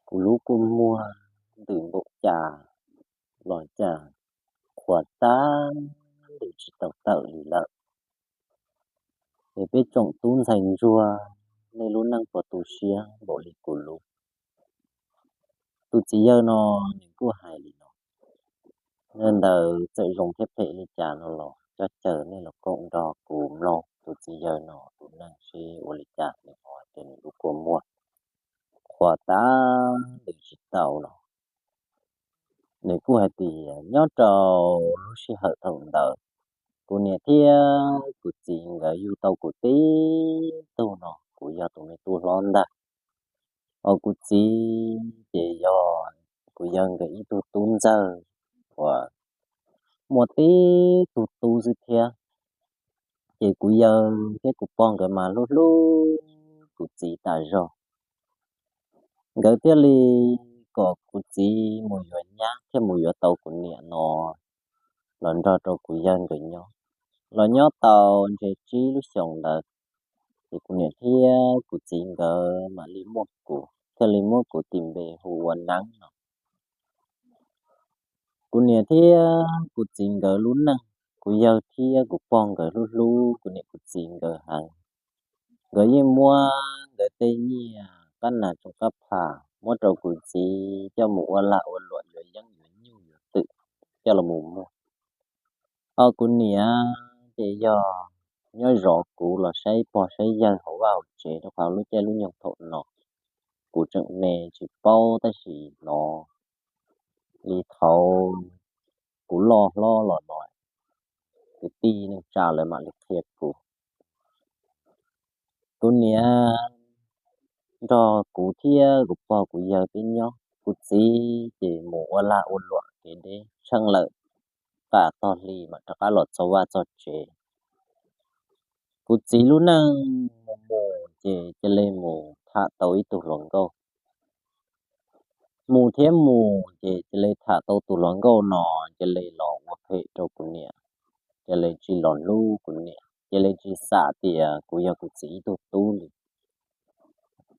Kuv lub kua muag ntws npaum cas los cas qhuav tag, ntws tsis tau tawm li lawm. Es peb tsoom tub ntxhais ntsuag, nej lub neej puas tu siab npaum li kuv lub? Tus txiv yawg no nws kuj hais li no. Yog ntawd txawm zoo thiab phem li cas no los coj caw nej los koom nrog kuv mloog tus txiv yawg no tus neeg seb ua li cas nws ho tias nws lub kua muag qhuav tag, ntws tsis tau los. Nws kuj hais tias nyob rau lub sij hawm thaum ntawd, kuv niam thiab kuv txiv nkawd yug tau kuv tib tug no, kuv yog tus me tub hlob ntag. Ho kuv txiv ces yog kuv yawg nkawd ib tug tub ntxawg uas muaj tib tug tub xwb thiab. Ces kuv yawg thiab kuv pog nkawd mas hlub hlub kuv txiv tas zog. Nkawd thiaj li kom kuv txiv mus yuav nyab thiab mus yuav tau kuv niam no los nrog rau kuv yawg nkawd nyob. Los nyob tau ntshe tsib lub xyoos ntawd, ces kuv niam thiab kuv txiv nkawd mam li muab kuv, thiaj li muab kuv tis npe hu ua Neeb no. Kuv niam thiab kuv txiv nkawd lub neej, kuv yawg thiab kuv pog nkawd hlub hlub kuv niam kuv txiv nkawd heev. Nkawd yeej muab nkawd tej nyiaj qab nas tsoos qab phas muab rau kuv txiv coj mus ua lag ua luam yuav yeeb yuav nyuj yuav twm coj los mus muag. Ho kuv niam ces yog nyob zov kuv los saib pog saib yawg hauv vaj hauv tsev, rau qhov lub caij lub nyoog thaum no kuv tseem me tsis paub, tab sis hnov li thaum kuv loj hlob los no kwv tij neej tsa lawv mam li qhia kuv. Kuv niam nrog kuv thiab kuv pog kuv yawg peb nyob, kuv txiv ces mus ua lag ua luam kev deb tsheej lawm, qam tog hli mam rov qab los txog vaj txog tsev. Kuv txiv lub neej mus mus ces cia li mus tham tau ib tug hluas nkauj. Mus thiab mus ces cia li tham tau tus hluas nkauj no, cia li los ua phem rau kuv niam, cia li tsis los hlub kuv niam, cia li tsis xam tias kuv yog kuv txiv ib tug tub li.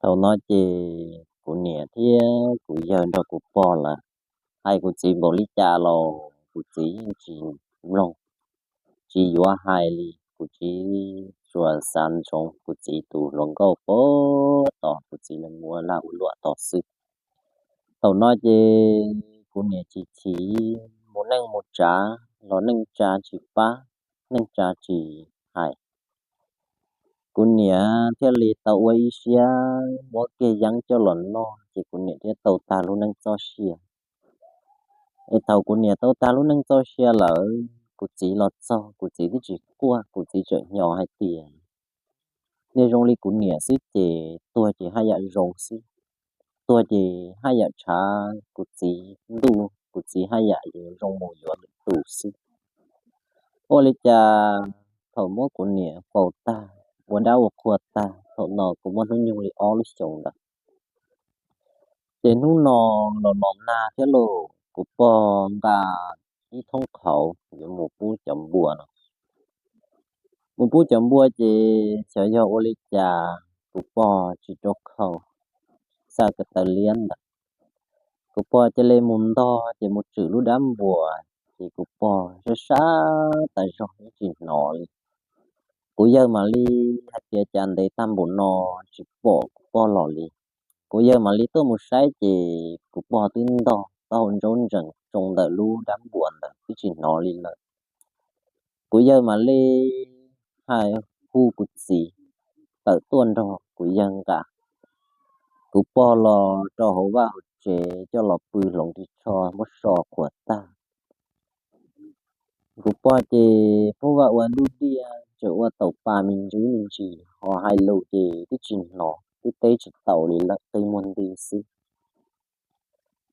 Thaum no ces kuv niam thiab kuv yawg nrog kuv pog lawv hais kuv txiv npaum li cas los kuv txiv yeej tsis mloog, tsis yuav hais li. Kuv txiv tsuas xav ntsoov kuv txiv tus hluas nkauj puag tod, kuv txiv lawv mus ua lag ua luam tod xwb. Thaum no ces kuv niam chim chim, mus neej mus tsav los neej tsa tsis pab, neej tsa tsis hais. Kuv niam thiaj li tau ua ib siab muab kiag yeeb coj los noj, ces kuv niam thiaj tau tag lub neej txoj sia. Es thaum kuv niam tau tag lub neej txoj sia lawm, kuv txiv los txog, kuv txiv twb tsis quaj, kuv txiv tseem hnyos hais tias, nej zoo li kuv niam xwb ces tuag ces haj yam zoo xwb, tuag ces haj yam tshav kuv txiv ntuj, kuv txiv haj yam yuav zoo mus yuav lwm tus xwb. Ua li cas thaum muab kuv niam faus tag, ua dab ua qhua tag, thaum no kuv muaj hnub nyoog li ob lub xyoos ntawd. Ces hnub no los los nag thiab lauj, kuv pog nqa ib thoob qhauv yuav mus pub cov npua no. Mus pub cov npua ces xyov yog ua li cas kuv pog tsis rau khau, xa ko taw liab ntawd. Kuv pog cia li mus ntog ces mus tshwm lub dab npua, ces kuv pog sab sab tas zog yeej tsis hnov li. Kuv yawg mam li hais tias cas ntev tag npaum no tsis pom kuv pog los li. Kuv yawg mam li tuaj mus saib ces kuv pog twb ntog taub hau ntsaub ntsees tsoo ntawm lub dab npua ntawd twb tsis hnov li lawm. Kuv yawg mam li hais hu kuv txiv tawm tuaj nrog kuv yawg nqa kuv pog los rau hauv vaj hauv tsev coj los pw hloov ris tsho muab so qhuav tag. Kuv pog ces pub vaj ua ntuj diaj, tseem ua taum pa me ntsis me ntsis, ho hais lus ces twb tsis hnov, twb teb tsis tau li lawm, qi muag nti xwb.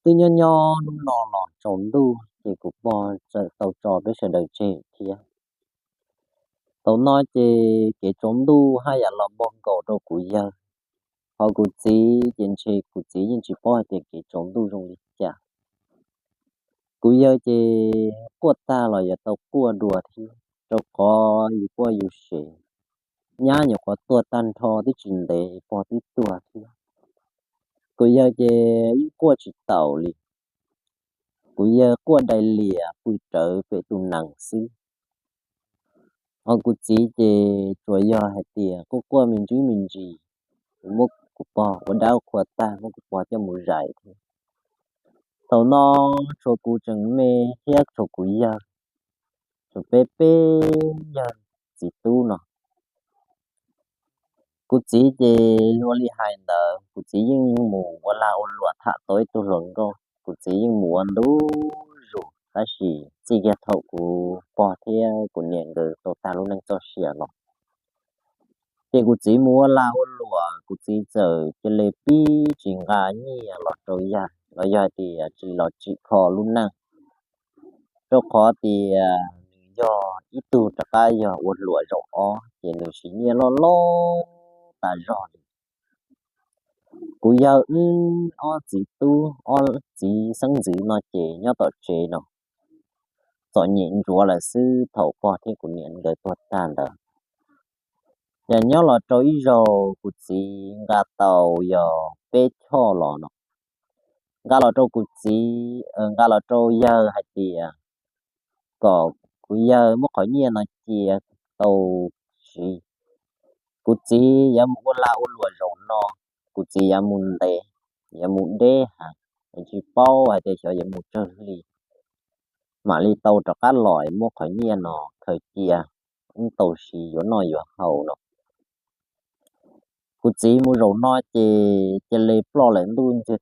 Twb nyob nyob hnub no los tsaus ntuj ces kuv pog txawm tau tso peb sawv daws tseg thiab. Thaum no ces kev tsaus ntuj haj yam los npog nkaus rau kuv yawg, ho kuv txiv ces ntshe kuv txiv yeej tsis paub hais tias kev tsaus ntuj zoo li cas. Kuv yawg ces quaj tag los yuav tau quaj dua thiab, rau qhov yus quaj yus sev, nyab nyuam qhuav tuag tag nrho twb tsis ntev pog twb tuag thiab. Kuv yawg ces yeej quaj tsis taus li. Kuv yawg quaj dai lias pw rawv pem tus nees xwb. Ho kuv txiv ces tsuas yog hais tias quaj quaj me ntsis me ntsis, kuv muab kuv pog ua dab qhua tag muab kuv pog coj mus zais thiab. Thaum no tshuav kuv tseem me thiab tshuav kuv yawg, tshuav peb peb yawg txiv tub no. Kuv txiv ces ua li hais ntawd, kuv txiv yeej mus ua lag ua luam tham tau ib tug hluas nkauj, kuv txiv yeej mus ua ntu zus, tab sis txij kiag thaum kuv pog thiab kuv niam nkawd tau tag lub neej txoj sia los, ces kuv txiv mus ua lag ua luam, kuv txiv txawm cia li pib tsis nqa nyiaj los rau yawg los yog tias tsis los tsim kho lub neej, rau qhov tias nws yog ib tug rov qab yog ua hluas zaum ob ces nws siv nyiaj loj loj tas zog li. Kuv yawg wb ob txiv tub ob txiv xeeb ntxwv no ces nyob tom tsev no txom nyem ntsuav lawm xwb thaum pog thiab kuv niam nkawd tuag tag ntawd. Yog nyob los rau ib zaug kuv txiv nqa tau yog peb choj los no, nqa los rau kuv txiv, nqa los rau yawg hais tias kom kuv yawg muab qhov nyiaj no cia tau siv. Kuv txiv yuav mus ua lag ua luam zaum no, kuv txiv yuav mus ntev, yuav mus deb heev, tsis paub hais tias xyov yuav mus tsawg hli mam li tau rov qab los muab qhov nyiaj no khaws cia, wb tau siv yuav noj yuav haus no. Kuv txiv mus zaum no ces cia li ploj lawm ntuj ntxiag,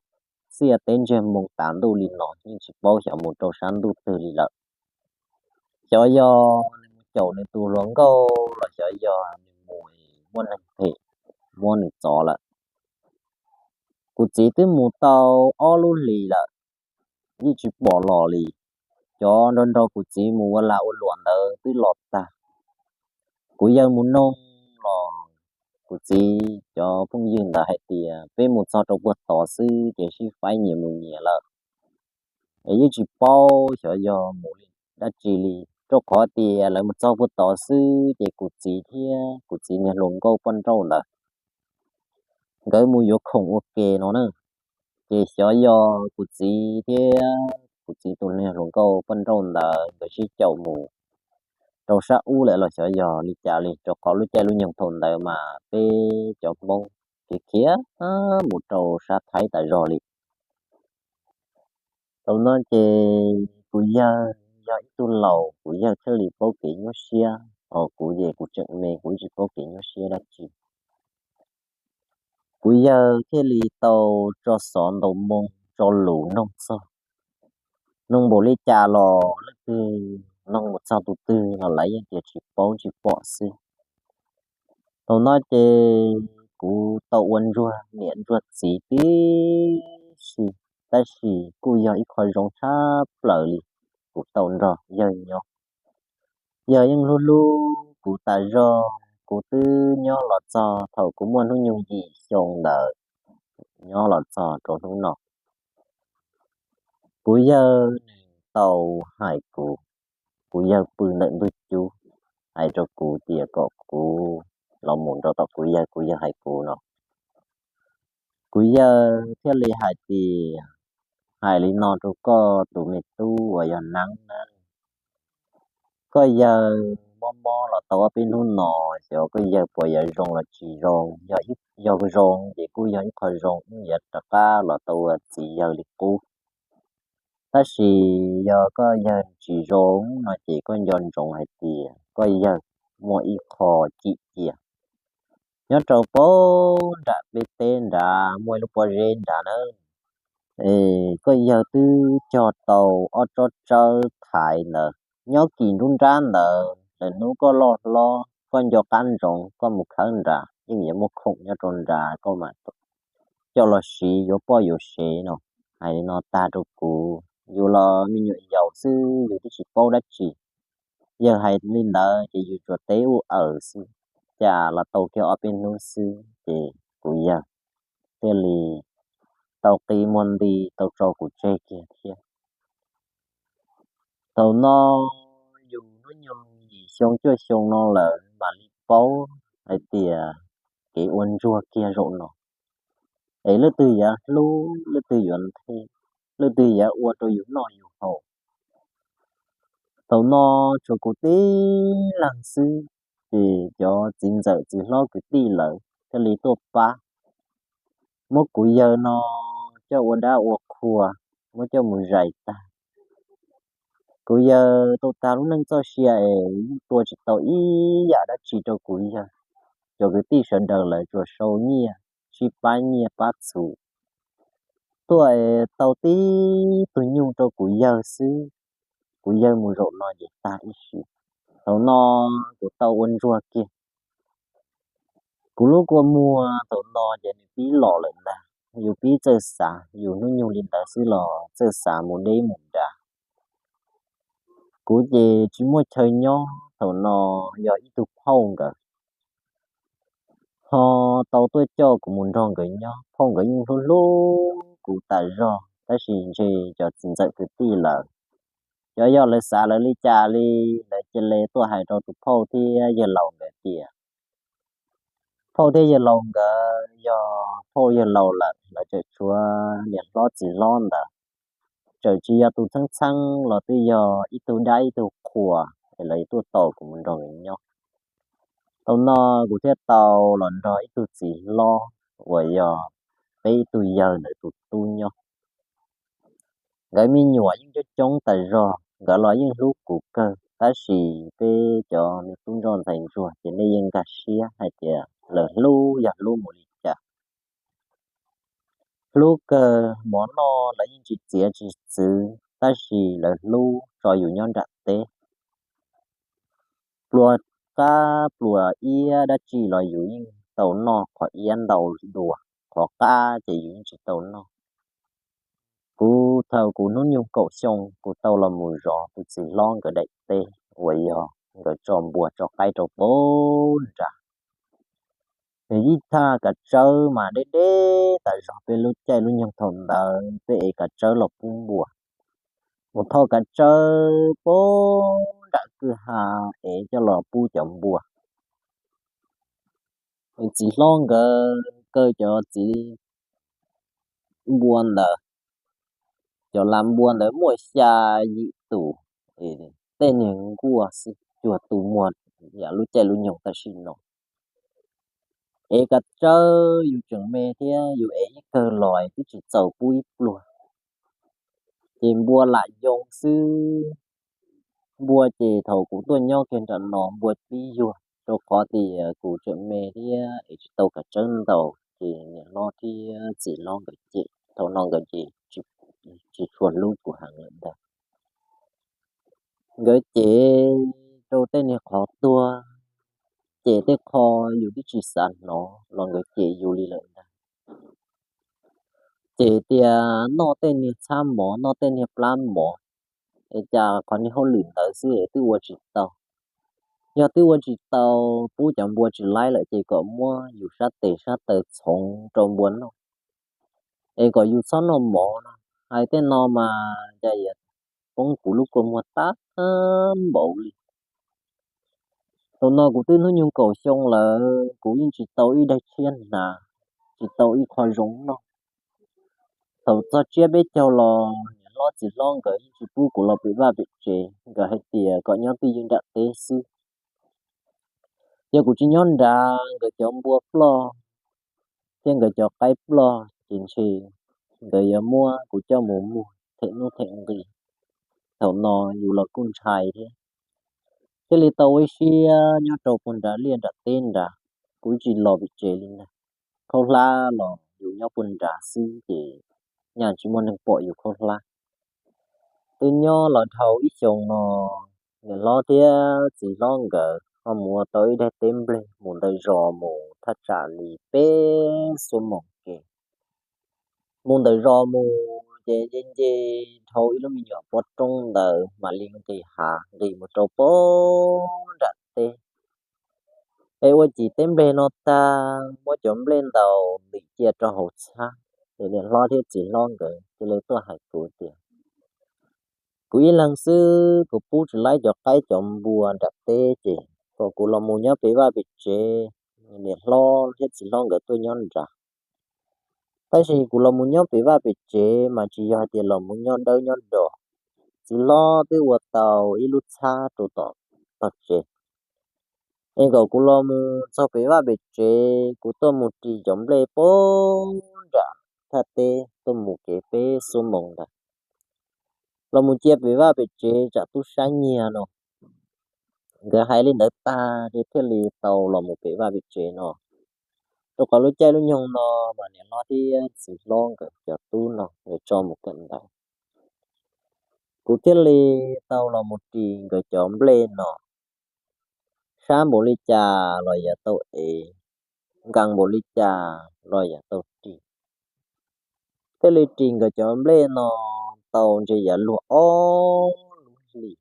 txiaj teb ntsiag moo tas ntuj li no yeej tsis paub xyov mus rau sab ntuj twg li lawm. Xyov yog nws mus caum nws tus hluas nkauj los xyov yog nws mus muaj neeg phem muab nws txov lawm. Kuv txiv twb mus tau ob lub hlis lawm, yeej tsis pom los li. Cov nrog nrog kuv txiv mus ua lag ua luam ntawd twb los tag. Kuv yawg mus noog los kuv txiv cov phooj ywg ntawd hais tias peb mus txog rau puag tod xwb ces sib faib nyias mus nyias lawm. Es yeej tsis paub xyov yog mus li dab tsi li, rau qhov tias lawv mus txog puag tod xwb ces kuv txiv thiab kuv txiv niag hluas nkauj poj nrauj ntawd nkawd mus yuav khoom ua ke no na. Ces xyov yog kuv txiv thiab kuv txiv tus niag hluas nkauj poj nrauj ntawd nkawd sib caum mus rau sab ub lawm los xyov yog li cas li, rau qhov lub caij lub nyoog thaum ntawd mas peb cov Hmoob khiav khiav mus rau sab Thaib tas zog li. Thaum no ces kuv yawg yog ib tug laus, kuv yawg thiaj li paub kev nyuaj siab, ho kuv ces kuv tseem me kuv tsis paub kev nyuaj siab dab tsi. Kuv yawg thiaj li tau tso xov ntaus moo tso lus noog txog. Noog npaum li cas los leej twg noog mus txog tus twg los lawv yeej tias tsis paub tsis pom xwb. Thaum no ces kuv tau ua ntsuag niam ntsuag txiv tib si, tab sis kuj yog ib qho zoo tshaj plaws li kuv tau nrog yawg nyob. Yawg yeej hlub hlub kuv tas zog, kuv twb nyob los txog thaum kuv muaj hnub nyoog yim xyoo ntawd, nyob los txog rau hnub no. Kuv yawg nws tau hais kuv, kuv yawg pw ntawm ntug cub hais rau kuv tias kom kuv los mus nrog tom kuv yawg, kuv yawg hais kuv no. Kuv yawg thiaj li hais tias, hais li no rau koj tus me tub uas yog Neeb na, koj yawg mob mob los tau ob peb hnub no, xyov koj yawg puas yuav zoo los tsis zoo, yog zoo ces kuj yog ib qho zoo, wb yuav rov qab los tau ua txiv yawg li qub. Tab sis yog koj yawg tsis zoo no ces koj nco ntsoov hais tias koj yawg muaj ib qho cim cia nyob rau pab nram peb teb nrad muaj ib lub pob zeb nrad na. Koj yawg twb cog tau ob tsob tsawb thaiv ntawd, nyob kis nruab nrab ntawd, lwm hnub koj loj hlob koj nco qab ntsoov koj mus khawb nrad, yeej yuav muaj khoom nyob rau nrad koj mam coj los siv yuav poj yuav sev no. Hais li no tag rau kuv, yus los me nyuam yaus xwb yus twb tsis paub dab tsi. Yawg hais li ntawd ces yus tsuas teb ua aws xwb, cas los tau kiag ob peb hnub xwb ces kuv yawg thiaj li tau qi muag nti tau tso kuv tseg kiag thiab. Thaum no yus hnub nyoog yim xyoo cuaj xyoo no lawm mam li paub hais tias kev ua ntsuag kiag zaum no. es leej twg yuav hlub, leej twg yuav nthe, leej twg yuav ua rau yus noj yus haus. Thaum no tsuas kuv tib leeg xwb, ces cov txiv ntxawm txiv hlob kwv tij lawv thiaj li tuaj pab, muab kuv yawg no coj ua dab ua qhua, muab coj mus zais tag. Kuv yawg tau tag lub neej txoj sia es yeej tua tsis tau ib yam dab tsi rau kuv yawg. Cov kwv tij sawv daws lawv tsuas sau nyiaj, sib pab nyiaj pab txhuv, tuaj es tau tib tug nyuj rau kuv yawg xwb. Kuv yawg mus zaum no ces tag ib sim. Thaum no kuv tau ua ntsuag kiag. Kuv lub kua muag thaum no ces nws pib los lawm ntag. Yus pib txawj xav, yus hnub nyoog li ntawd xwb los txawj xav mus deb mus dav. Kuv ces tsis muaj chaw nyob, thaum no yog ib tug phauj nkawd ho tau tuaj coj kuv mus nrog nkawd nyob. Phauj nkawd yeej hlub hlub kuv tas zog, tab sis ntshe cov txiv ntxawm kwv tij lawv, cov yog lawv xav lawv li cas li, lawv cia li tuaj hais rau tus phauj thiab yawg laus nkawd tias, phauj thiab yawg laus nkawd yog phauj yawg laus lawm, lawv tseem tshuav niam hlob txiv hlob ntawd, tseem tsis yog tus txheeb txheeb los twb yog ib tug dab ib tug qhua, es lawv tuaj tos kuv mus nrog nkawd nyob. Thaum no kuv thiaj tau los nrog ib tug txiv hlob uas yog peb ib tug yawg ntawd tus tub nyob. Nkawd me nyuam yeej coob coob tas zog, nkawd los yeej hlub kuv kawg, tab sis peb cov me tub ntsoj ntxhais ntsuag ces nej yeej nkag siab hais tias lawv hlub yog hlub mus li cas. Hlub kawg, mov noj lawv yeej tsis txiav tsis txwv, tab sis lawv hlub tso yus nyob nram teb. Pluas qab pluas iab dab tsi los yus yeej tau noj qhov iab ntau dua, qhov qab ces yus yeej tsis tau noj. Kuv thaum kuv hnub nyoog kaum xyoo kuv tau los mus zov tus txiv hlob nkawd daim teb uas yog nkawd tso npua tso qaib rau pab nrad. Nws ib thaj kav tsawb mas deb deb tas zog, peb lub caij lub nyoog thaum ntawd peb ev kav tsawb los pub npua. Mus thauj kav tsawb pab nram kwj ha ev coj los pub cov npua. Txiv hlob nkawd kaw cov txiv npua ntawd, cov lav npua ntawd muaj xya yim tus, tej niag nkuaj xwb, cuag tus muag yam lub caij lub nyoog tam sim no. Ev kav tsawb yus tseem me thiab yus ev ib kawg los twb tsis txaus pub ib pluag. Ces npua lam yoo xwb. Npua ces thaum kuv tuaj nyob kiag nram no npua pib yuag, rau qhov tias kuv tseem me thiab ev tsis tau kav tsawb ntau, ces niam hlob thiab txiv hlob nkawd cem, thaum no nkawd ces tsis tshua hlub kuv heev lawm ntag. Nkawd cem rau tej niag qhov tuag, cem tej qho yus twb tsis xav hnov los nkawd cem yus li lawm ntag. Cem tias noj tej niag txhab mov, noj tej niag plab mov, es cas qhov niag hauj lwm ntawd xwb es twb ua tsis tau. Yog twb ua tsis tau, pub cov npua tsis laib lawm ces kom muab yus sab tes sab taw txhoov rau npua noj, es kom yus txhob noj mov no. Hais tej no mas cas yuav poob kuv lub kua muag tag npaum li. Thaum no kuv twb hnub nyoog kaum xyoo lawm, kuv yeej tsis tau ib daig tshiab hnav, tsis tau ib qho zoo noj. Thaum txog tsiab peb caug los niam hlob txiv hlob nkawd yeej tsis pub kuv los pem vaj pem tsev, nkawd hais tias kom nyob twj ywm nram teb xwb. Yog kuv tsis nyob nrad, nkawd cov npua ploj thiab nkawd cov qaib ploj ces ntshe nkawd yuav muab kuv coj mus muag them nuj them nqi. Thaum no yus los kuj ntshai thiab, thiaj li tau ua ib siab nyob rau puag nrad liaj nram teb nrad. Kuv tsis los pem tsev li ntag. Khaub hlab los yus nyob puag nrad xwb ces nyaj tsis muaj neeg pom yus khaub hlab. Twb nyob los dhau ib xyoos no, niam hlob thiab txiv hlob nkawd ho mus ua tau ib daig teb nplej mus ntawm zos mus thaj tsam li peb xuab moos kev. Mus ntawm zos mus ces nce nce dhau ib lub me nyuam pob roob ntawd mam li nqis hav nqis mus rau puag nram teb. Es ua cim teb nplej no tag, muab cov nplej ntaus ntim cia rau hauv txhab, ces niam hlob thiab txiv hlob nkawd cia li tuaj hais kuv tias, kuv ib leeg xwb, kuv pub tsis laib cov qaib cov npua nram teb, ces kom kuv los mus nyob pem vaj pem tsev, niam hlob thiab txiv hlob nkawd tuaj nyob nrad. Tab sis kuv los mus nyob pem vaj pem tsev mas tsis yog hais tias los mus nyob dawb nyob do. Txiv hlob twb ua tau ib lub txhab rau tom tog tsev, es kom kuv los mus txog pem vaj pem tsev, kuv tuaj mus ris cov nplej pem nram thaj teb tuaj mus kev peb xuab moos ntawd, los mus cia pem vaj pem tsev tsam tub sab nyiag no. Nkawd hais li ntawd tag ces thiaj li tau los mus pem vaj pem tsev no. Rau qhov lub caij lub nyoog no mas niam hlob thiab txiv hlob nkawd cov tub no nkawd tso mus kawm ntawv. Kuv thiaj li tau los mus ris nkawd cov nplej no. Sab npaum li cas los yuav tau ev, nkees npaum li cas los yuav tau ris. Thiaj li ris nkawd cov nplej no tau ntshe yuav luag ob lub hlis.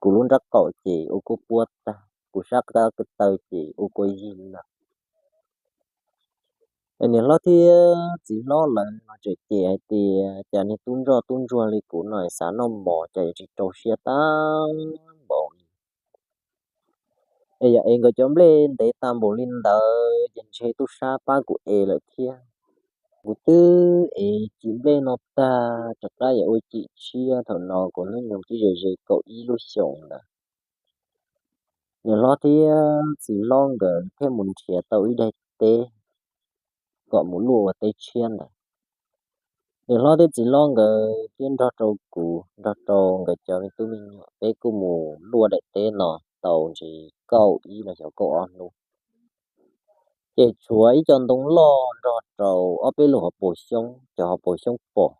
Kuv lub nrab qaum ces ua kua puab tag, kuv sab qab ko taw ces ua kua yig lawm. Niam hlob thiab txiv hlob lawv no tseem cem hais tias cas niag tub ntsoj tub ntsuag li kuv no xav noj mov cas yuav tsis rau siab tag npaum li. Es yog es nkawd cov nplej ntev tag npaum li ntawd ces ntshe tub sab pab kuv ev lawm thiab. Kuv twb ev cim nplej no tag rov qab yuav ua cim tshiab, thaum no kuv hnub nyoog twb ze ze kaum ib lub xyoos ntawd. Niam hlob thiab txiv hlob nkawd thiaj mus nrhiav tau ib daim teb kom mus luaj ua teb tshiab ntawd. Niam hlob thiab txiv hlob nkawd thiaj nrog rau kuv nrog rau nkawd cov me tub me nyuam peb kuj mus luaj daim teb no tau ntshe kaum ib los xyov kaum ob hnub. Ces tshuav ib co ntoo loj nrog rau ob peb lub hauv paus xyoob, cov hauv paus xyoob pos.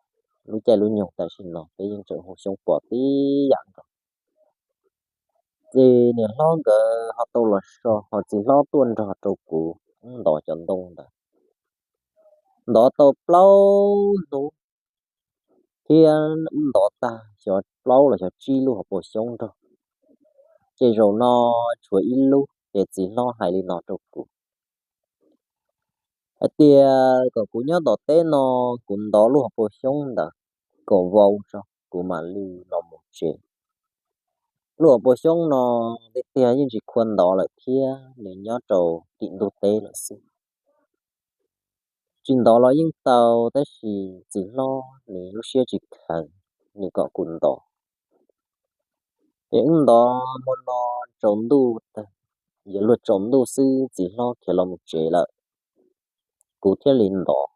Lub caij lub nyoog tam sim no peb yeej tseem hu xyoob pos tib yam nkaus. Ces niam hlob nkawd ho tau los so, ho txiv hlob tuaj nrog rau kuv wb ntov cov ntoo ntawd. Ntov tau plaub hnub thiab wb ntov tag xyov plaub los xyov tsib lub hauv paus xyoob nrog. Ces zaum no tshuav ib lub, ces txiv hlob hais li no rau kuv hais tias kom kuv nyob tom teb no, kuv ntov lub hauv paus xyoob ntawd kom vau tso kuv mam li los mus tsev. Lub hauv paus xyoob no tiag tiag yeej tsis khuav ntov lawm thiab, nws nyob rau tim ntug teb lawm xwb. Tsis ntov los yeej tau, tab sis txiv hlob nws lub siab tsis kheev, nws kom kuv ntov. Ces wb ntov hmo no tsaus ntuj tag, yuav luag tsaus ntuj xwb txiv hlob khiav los mus tsev lawm. Kuv thiaj li ntov,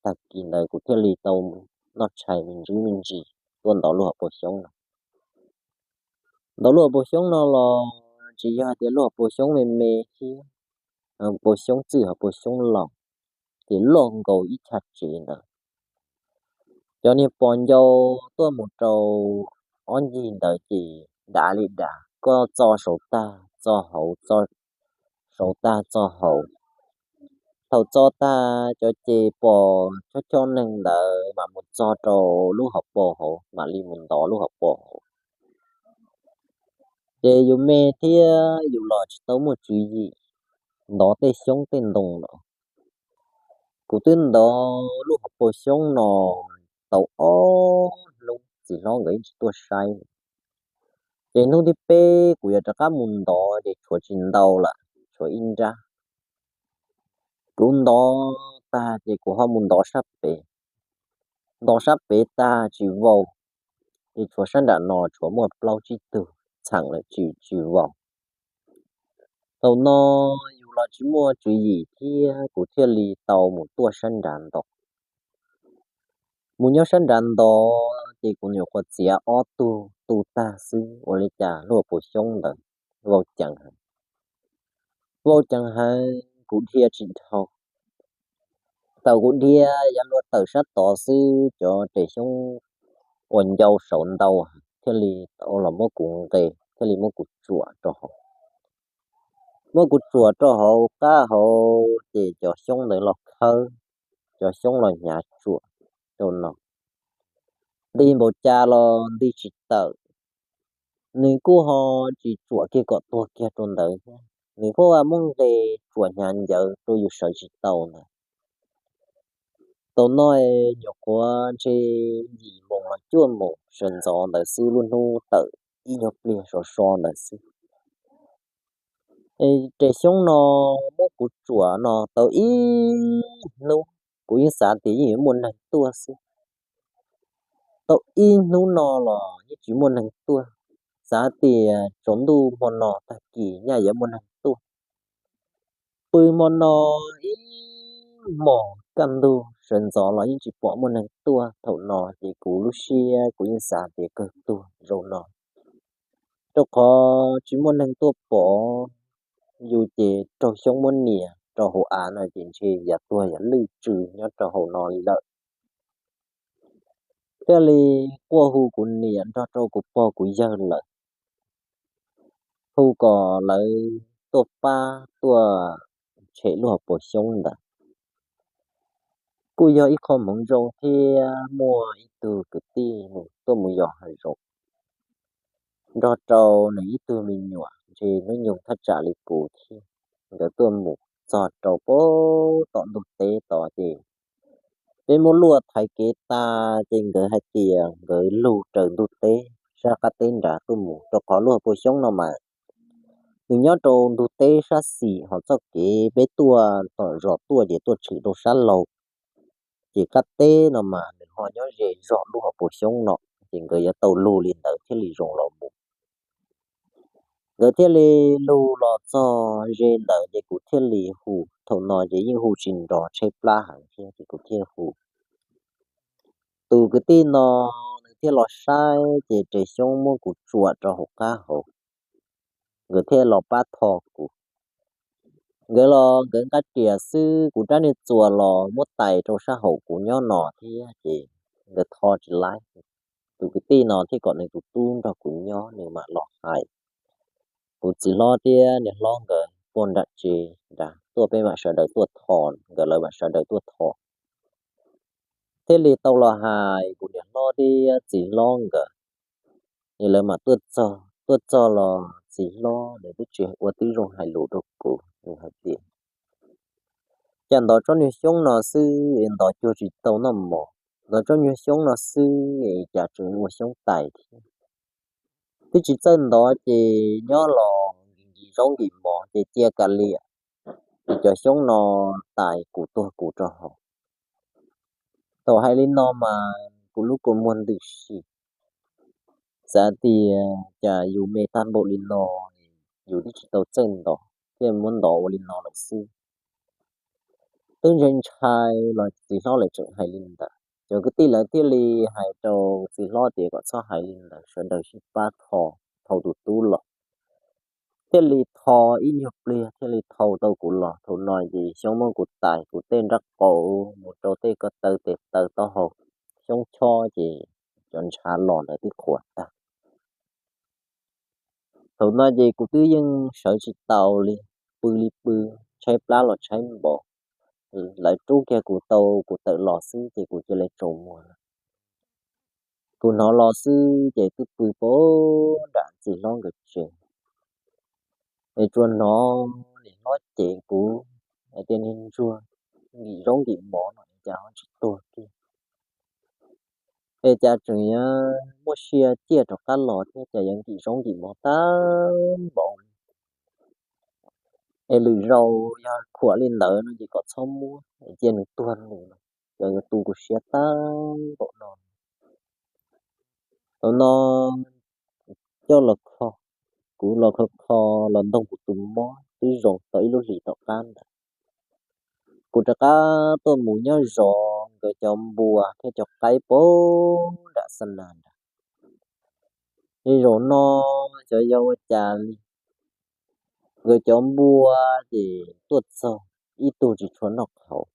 tag kis ntawd kuv thiaj li tau noj tshais me ntsis me ntsis tuaj ntov lub hauv paus xyoob no. Ntov lub hauv paus xyoob no los tsis yog hais tias lub hauv paus xyoob me me thiab, paus xyoob txwj hauv paus xyoob laus, ces loj nkaus ib chav tsev ntawd. Cov niag pos ncau tuaj mus rau ob ncig ntawd ces dav li dav, koj txo saud tag txo hauv, txo saud tag txo hauv. Thaum txo tag cov ces pos choj choj neeg ntawd mam mus txog rau lub hauv paus hauv, mam li mus ntov lub hauv paus hauv. Ces yus me thiab yus los tsis tau muaj tswv yim ntov tej xyoob tej ntoo no. Kuv twb ntov lub hauv paus xyoob no tau ob hnub txiv hlob nkawd yeej tsis tuaj saib. Ces hnub thib peb kuv yuav rov qab mus ntov ces tshuav tsis ntau lawm, tshuav ib nrab. Kuv ntov tag ces kuv ho mus ntov sab pem. Ntov sab pem tag tsis vau, ces tshuav sab nram no tshuav muaj plaub tsib tug txheem lawm tsis tsis vau. Thaum no yus los tsis muaj tswv yim thiab kuv thiaj li tau mus tuaj sab nrad ntov. Mus nyob sab nrad ntov ces kuv nyuam qhuav txiav ob tug tu tag xwb, ua li cas lub hauv paus xyoob ntawd vau ceev heev. Vau ceev heev kuv dhia tsis dhau. Thaum kuv dhia yav luag tawm sab tod xwb cov res xyoob uas ncau saud ntau thiaj li los muab kuv nqes, thiaj li muab kuv tsuam rau hauv. Muab kuv tsuam rau hauv qab hauv ces cov xyoob ntawd los khawb, cov xyoob los hnyav tsuam rau no. Nti npaum cas los nti tsis tawm. Nws kuj ho tsis tsuam kiag kom tuag kiag rau ntawd thiab, nws kuj muab nqes tsuam hnyav ncawv rau yus sawv tsis tau ntawd. Thaum no nyuam qhuav ntshe yim moos los cuaj moos sawv ntxov ntawd xwb, lub hnub tawm ib nyuag pliag sov so ntawd xwb. Res xyoob no muab kuv tsuam no tau ib hnub, Kuv yeej xav tias yeej yuav muaj neeg tuaj xwb. Tau ib hnub no los yeej tsis muaj neeg tuaj, xav tias tsaus ntuj hmo no tag kis nyaj yuav muaj neeg tuaj. Pw hmo no ib hmos kaj ntug sawv ntxov los yeej tsis pom muaj neeg tuaj. Thaum no ces kuv lub siab kuv yeej xav tias kawg tuag zaum no, rau qhov tsis muaj neeg tuaj pom yus ces raug Xyoob muab nias rau hauv av no ces ntshe yam tuag yam lwj tsw nyob rau hauv no li lawm. Thiaj li quaj hu kuv niam nrog rau kuv pog kuv yawg lawm, hu kom lawv tuaj pab tuaj tshem lub hauv paus xyoob ntawd. Kuj yog ib qho hmoov zoo thiab muaj ib tug kwv tij nws tuaj mus yos hav zoov nrog rau nws ib tug me nyuam ntshe hnub nyoog thaj tsam li kuv thiab. Nkawd tuaj mus txog rau pem tom ntug teb tod ces peb muab luaj thaiv kev tas ces nkawd hais tias nkawd lug raws ntug teb sab qab teb nrad tuaj mus, rau qhov lub hauv paus xyoob no mas nws nyob rau ntug teb sab xis, ho txoj kev peb tuaj tom zos tuaj ces tuaj tshwm rau sab laug. Ces qab teb no mas nws ho nyob ze zog lub hauv paus xyoob no, ces nkawd yuav tau lug li ntawd thiaj li zoo los mus. Nkawd thiaj li lug los txog ze ntawd ces kuv thiaj li hu. Thaum no ces yeej hu tsis nrov tshaib plab heev thiab ces kuv thiaj hu. Tus kwv tij no nws thiaj los saib ces res xyoob muab kuv tsuam rau hauv qab hauv, nkawd thiaj los pab tho kuv. Nkawd los nkawd nqa riam xwb, kuv rab niag txuas los muab tais rau sab hauv kuv nyob no thiab ces nkawd tho tsis laib. Tus kwv tij no thiaj kom nws tus tub nrog kuv nyob, nws mam los hais kuv txiv hlob thiab niam hlob nkawd puag nram tsev nrad tuaj, peb mam sawv daws tuaj tho, nkawd lawv mam sawv daws tuaj tho. Thiaj li tau los hais kuv niam hlob thiab txiv hlob nkawd, es lawv mam tuaj txog. Tuaj txog los txiv hlob nws twb tsis ua tib zoo hais lus rau kuv, nws hais tias cas ntov tsob nyuag xyoob no xwb es ntov cuag tsis tau noj mov, ntov tsob nyuag xyoob no xwb es cas tseem ua xyoob tais thiab. Twb tsis txawj ntov ces nyob los nkim zaub nkim mov ces cia kav liam, es cov xyoob no tais kuv tuag kuv rau hauv. Thaum hais li no mas kuv lub kua muag ntws si, xav tias cas yus me tag npaum li no, yus twb tsis tau txawj ntov thiaj muab ntov ua li no lawm xwb. Twb ntshai ntshai los txiv hlob lawv tseem hais li ntawd, cov kwv tij lawv thiaj li hais rau txiv hlob tias kom txhob hais li ntawd, sawv daws sib pab tho, thau tus tub los. Thiaj li tho ib nyuag pliag thiaj li thau tau kuv los. Thaum no ces xyoob muab kuv tais, kuv tej nrab qaum mus rau tej ko taw tes taw taub hau, xyoob chob ces cov ntshav los ntawd twb qhuav tag. Thaum no ces kuv twb yeej sawv tsis tau li, pw li pw, tshaib plab los tshaib npaum. Lawv rub kiag kuv tau kuv tawm los xwb ces kuv cia li tsaus muag lawm. Kuv hnov los xwb ces twb pw pem nram txiv hlob nkawd tsev, es tsuas hnov niam hlob cem kuv hais tias niag ntsuag, nkim zaub nkim mov no cas ho tsis tuag kiag, es cas tseem yuav muaj sia ciaj rov qab los thiab, cas yuav nkim zaub nkim mov tag npaum li, es lwm zaus yog khuam li ntawd no ces kom txhob muab, es cia nws tuag nws, cas yuav tu kuv siab tag npaum no. Thaum no coj los kho, kuv los kho kho los ntoog kuv tus mob twb zoo tau ib lub hlis tom qab ntawd. Kuv rov qab tuaj mus nyob zov nkawd cov npua thiab cov qaib pem nram xa nas nrad. Ces zaum no xyov yog ua cas li, nkawd cov npua ces tuaj txog ib tug tsis tshua noj qhaus.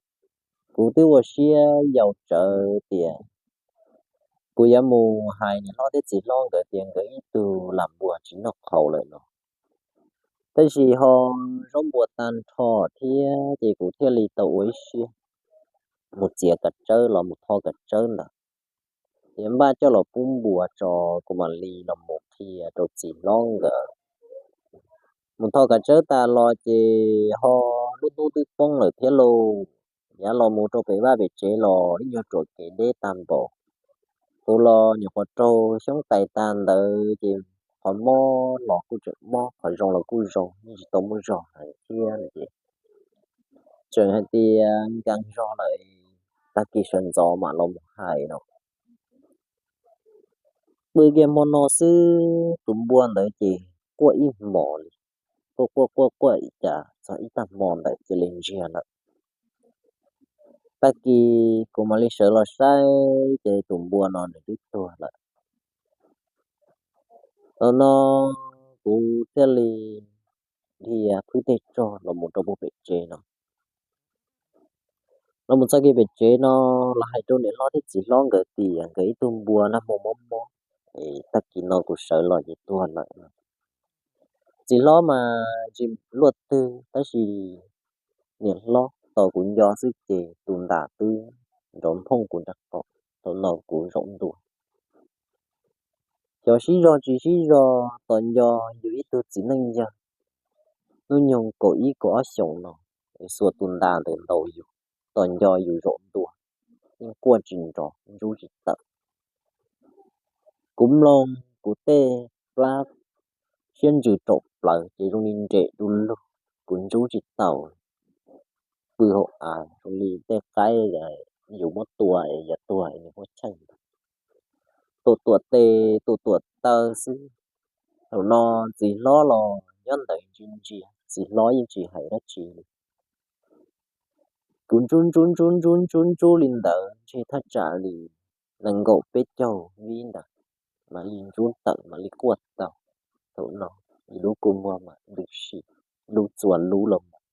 Kuv twb ua siab yau tsawv tias kuv yuav mus hais niam hlob thiab txiv hlob nkawd tias nkawd ib tug lam npua tsis noj qhaus lawm no, tab sis ho zaub npua tag nrho thiab ces kuv thiaj li tau ua ib siab mus txiav kav tsawb los mus tho kav tsawb ntawd, ces npaj coj los pub npua tso, kuv mam li los mus qhia rau txiv hlob nkawd. Mus tho kav tsawb tas los ces ho lub hnub twb poob lawm thiab lauj. Yav los mus rau pem vaj pem tsev los ib nyuag ruam kev deb tag npaum. Kuv los nyuam qhuav raug xyoob tais tag ntawd ces qhov mob los kuj tseem mob, qhov zoo los kuj zoo, yeej tsis tau muaj zog heev thiab no ces tseem hais tias nkees zog lawm, tag kis sawv ntxov mam los mus hais no. Pw kiag hmo no xwb tus npua ntawd ces quaj ib hmos li, quaj quaj quaj quaj ib cas txog ib tag hmo ntawd cia li ntsiag lawm. Tag kis kuv mam li sawv los saib ces tus npua no nws twb tuag lawm. Thaum no kuv thiaj li dhia phwb tej tsog los mus rau puag pem tsev no. Los mus txog kiag pem tsev no los hais rau niam hlob thiab txiv hlob nkawd tias nkawd ib tug npua nag hmo mob mob, tag kis no kuv sawv los ces tuag lawm. Txiv hlob mas tsis luaj twg tab sis niam hlob tos kuv nco xwb ces tus ntas twb nrov nphooj kuv nram qaum, thaum no kuv zaum ntua. Cov sib zog tsis sib zog tos nco yus ib tug txiv neej yawg hnub nyoog kaum ib kaum ob xyoos no, xuas tus ntas ntawd ntaus yus, tos nco yus zaum ntua, yeej quaj tsis nrov ntsub tsis tawm. Kuv mloog kuv tej plab siab ntsws raum plawv ces zoo li nres du lug, kuv ntsub tsis tau, pw hauv av zoo li tej qaib yus muab tua es yog tuag es nws muaj cheej. Tuam tuam tes tuam tuam taw xwb. Thaum no txiv hlob los nyob ntawd ntsia ntsia, txiv hlob yeej tsis hais dab tsi li. Kuv ntsub ntsub ntsub ntsub ntsub ntsub li ntawd ntshe thaj tsam li nees nkaum peb caug vib ntawd mam li ntsub tawm mam li quaj tau. Thaum no lub kua muag mam ntws si, lub txua lub los mus.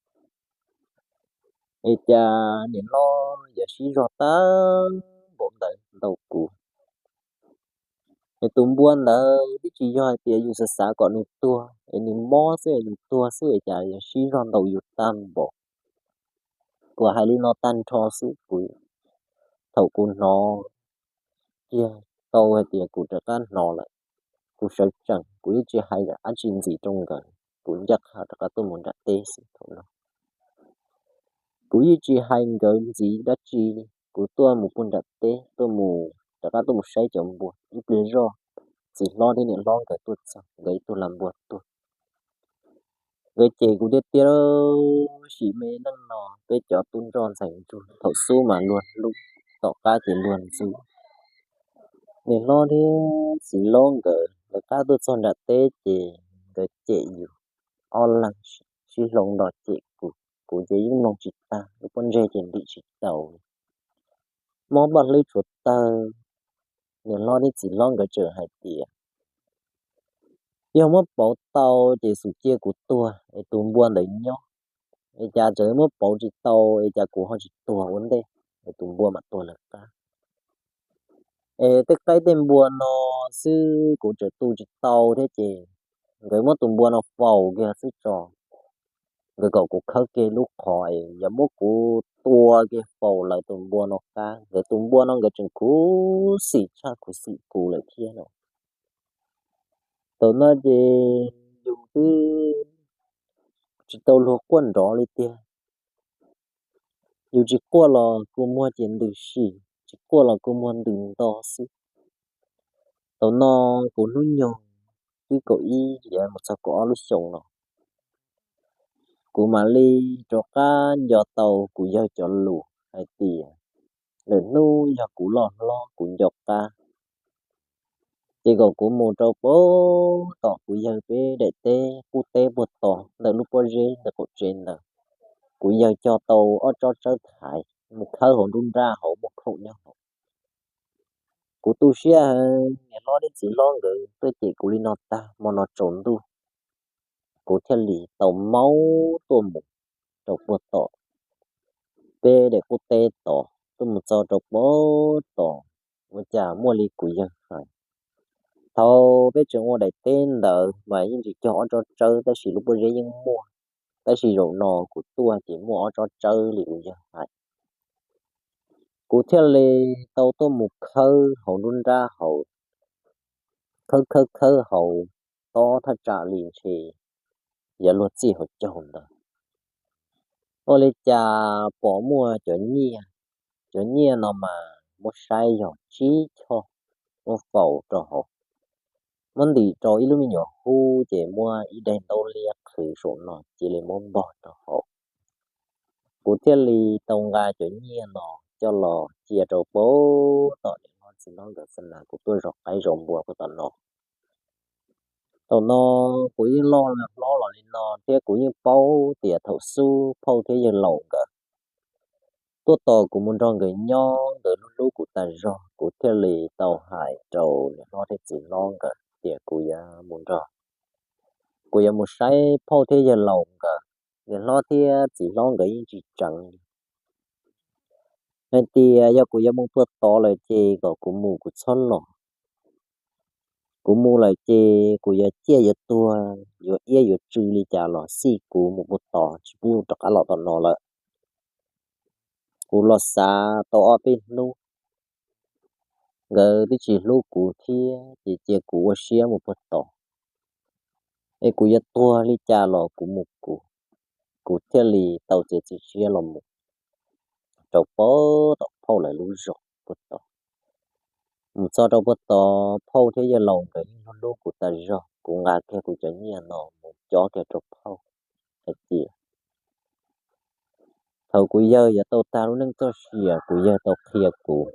Es cas niam hlob yuav sib zog tag npaum ntawd ntaus kuv? Es tus npua ntawd twb tsis yog hais tias yus xav xav kom nws tuag, es nws mob xwb es nws tuag xwb es cas yuav sib zog ntaus yus tag npaum. Kuv hais li no tag nrho xwb, kuv, thaum kuv hnov kiag tau hais tias kuv rov qab hnov lawm, kuv sawv tsees, kuv yeej tsis hais dab tsi ntxiv rau nkawd, kuv ncaj qha rov qab tuaj mus nram teb xwb thaum no. Kuv yeej tsis hais nkawd ntxiv dab tsi li, kuv tuaj mus puag nram teb, tuaj mus rov qab tuaj mus saib cov npua ib pliag zoj, txiv hlob thiab niam hlob nkawd tuaj txog, nkawd ib tug lam npua tuag. Nkawd cem kuv tiag tiag, sim me neej no peb cov tub ntsoj ntxhais ntsuag thaum xub mas luag hlub, tom qab ces luag ntxub. Niam hlob thiab txiv hlob nkawd lawv qab tuaj txog nram teb ces nkawd cem yus, ob leeg sib hloov los cem kuv, kuv ces yeej mloog tsis tag, lub pob ntseg ces ntim tsis tau, mob npaj hlwb tshuav tawg. Niam hlob thiab txiv hlob nkawd tseem hais tias yog muab pauv tau ces xum cia kuv tuag es tus npua ntawd nyob, es cas tseem muab pauv tsis tau es cas kuv ho tsis tuag ua ntej, es tus npua mam tuag lawv qab. Es tej qaib tej npua no xwb kuv tseem tu tsis tau thiab ces nkawd muab tus npua no faus kiag xwb tso, nkawd kom kuv khawb kiag lub qhov es yog muab kuv tua kiag faus lawv tus npua no qab, nkawd tus npua no nkawd tseem khuv xim tshaj khuv xim kuv lawm thiab no. Thaum no ces yus twb tsis tau luag quaj nrov li tiag. Yus tsis quaj los kua muag ces ntws si, tsis quaj los kua muag ntws nto xwb. Thaum no kuv hnub nyoog twb kaum ib yuav mus txog kaum ob lub xyoos no, kuv mam li rov qab nco tau kuv yawg cov lus hais tias lwm hnub yog kuv loj hlob kuv nco qab ces kom kuv mus rau puag tom kuv yawg peb daim teb qub teb puag tod ntawm lub pob zeb ntawm qaum tsev ntawd. Kuv yawg cog tau ob tsob tsawb thaiv mus khawb hauv nruab nrab hauv muaj khoom nyob hauv. Kuv tu siab heev, niam hlob thiab txiv hlob nkawd tuaj cem kuv li no tag hmo no tsaus ntuj, kuv thiaj li tau maub tuaj mus rau puag tom peb daim qub teb tod, tuaj mus txog rau puag tod, ua cas muaj li kuv yawg hais. Thaum peb tseem ua daim teb ntawd mas yeej tsis cog ob tsob tsawb tab sis lub pob zeb yeej muaj, tab sis zaum no kuv tuaj ces muaj ob tsob tsawb li kuv yawg hais. Kuv thiaj li tau tuaj mus khawb hauv nruab nrab hauv, khawb khawb khawb hauv tob thaj tsam li ntshe yuav luag txij hauv caug ntawd. Ua li cas pom muaj cov nyiaj, cov nyiaj no mas muab saib yog tsib choj muab faus rau hauv, muab ntim rau ib lub me nyuam hub ces muab ib daim ntaub liab qhwv saum no cia li muab npog rau hauv. Kuv thiaj li tau nqa cov nyiaj no coj los cia rau pab tom niam hlob txiv hlob nkawd xa nas kuv tuaj zov qaib zov npua pab tom no. Thaum no kuv yeej loj hlob los li no thiab kuv yeej paub tias thaum xub phauj thiab yawg laus nkawd tuaj tos kuv mus nrog nkawd nyob, nkawd hlub hlub kuv tas zog, kuv thiaj li tau hais rau niam hlob thiab txiv hlob nkawd tias kuv yuav mus nrog, kuv yuav mus saib phauj thiab yawg laus nkawd. Niam hlob thiab txiv hlob nkawd yeej tsis tseev li. Hais tias yog kuv yuav mus puag tod lawm ces kom kuv mus kuv txhob los. Kuv mus lawm ces kuv yuav ciaj yuav tuag yuav iab yuav tsw li cas los xij kuv mus puag tod tsis pub rov qab los tom no lawm. Kuv los xav tau ob peb hnub, nkawd twb tsis hlub kuv thiab ces cia kuv ua siab mus puag tod. Es kuv yuav tuag li cas los kuv mus kuv, kuv thiaj li tau txiav txim siab los mus rau pab tom phauj lawv lub zos puag tod. Mus txog rau puag tod phauj thiab yawg laus nkawd yeej hlub hlub kuv tas zog, kuv nqa kiag kuv cov nyiaj no mus cob kiag rau phauj hais tias thaum kuv yawg yuav tau tag lub neej txoj sia kuv yawg tau qhia kuv,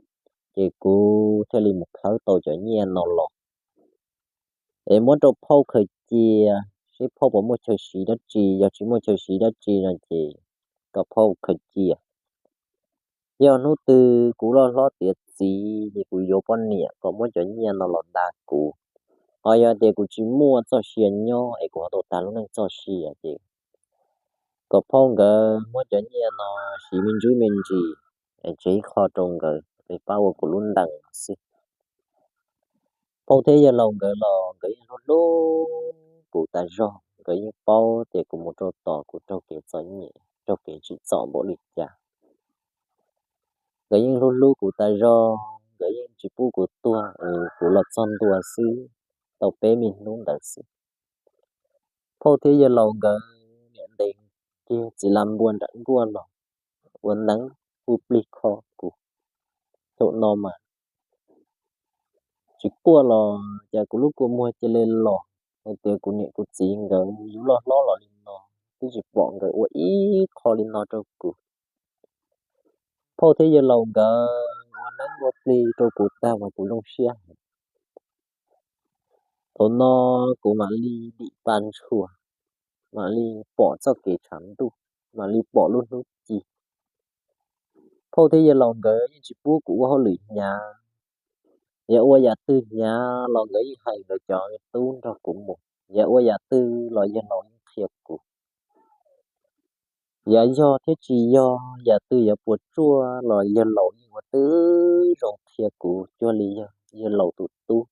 ces kuv thiaj li mus khawb tau cov nyiaj no los es muab rau phauj khaws cia, seb phauj puas muaj chaw siv dab tsi, yog tsis muaj chaw siv dab tsi no ces kom phauj khaws cia. Yog hnub twg kuv loj hlob tiav txiv ces kuv yuav poj niam kom muab cov nyiaj no los da kuv. Ho yog tias kuv tsis muaj txoj sia nyob es kuv ho tau tag lub neej txoj sia ces kom phauj nkawd muab cov nyiaj no siv me ntsis me ntsis, tseg ib qho rau nkawd es pab ua kuv lub ntees no xwb. Phauj thiab yawg laus nkawd los nkawd yeej hlub hlub kuv tas zog, nkawd yeej paub tias kuv mus rau tom kuv raug kev txom nyem raug kev tsim txom npaum li cas. Nkawd yeej hlub hlub kuv tas zog, nkawd yeej tsis pub kuv tuag, kuv los txog ntua xwb, tau peb me hnub ntawd xwb. Phauj thiab yawg laus nkawd niam ntes kiag txiv lam npua nram nkuaj los ua neeb kuj plig kho kuv. Thaum no mas tsis quaj los cas kuv lub kua muag cia li los, hais tias kuv niam kuv txiv nkawd yus loj hlob los li no, twb tsis pom nkawd ua ib qho li no rau kuv. Phauj thiab yawg laus nkawd ua neeb ua plig rau kuv tag mas kuv zoo siab. Thaum no kuv mam li dim pa ntshua, mam li pom txoj kev tshav ntuj, mam li pom lub hnub ci. Phauj thiab yawg laus nkawd yeej tsis pub kuv ua hauj lwm hnyav. Yog ua yam twg hnyav los nkawd yeej hais nkawd cov tub nrog kuv mus, yog ua yam twg los yawg laus yeej qhia kuv. Yog yog thiab tsis yog, yam twg yuav puas tsuaj los yawg laus yeej ua tib zoo qhia kuv cuag li yog yawg laus tus tub.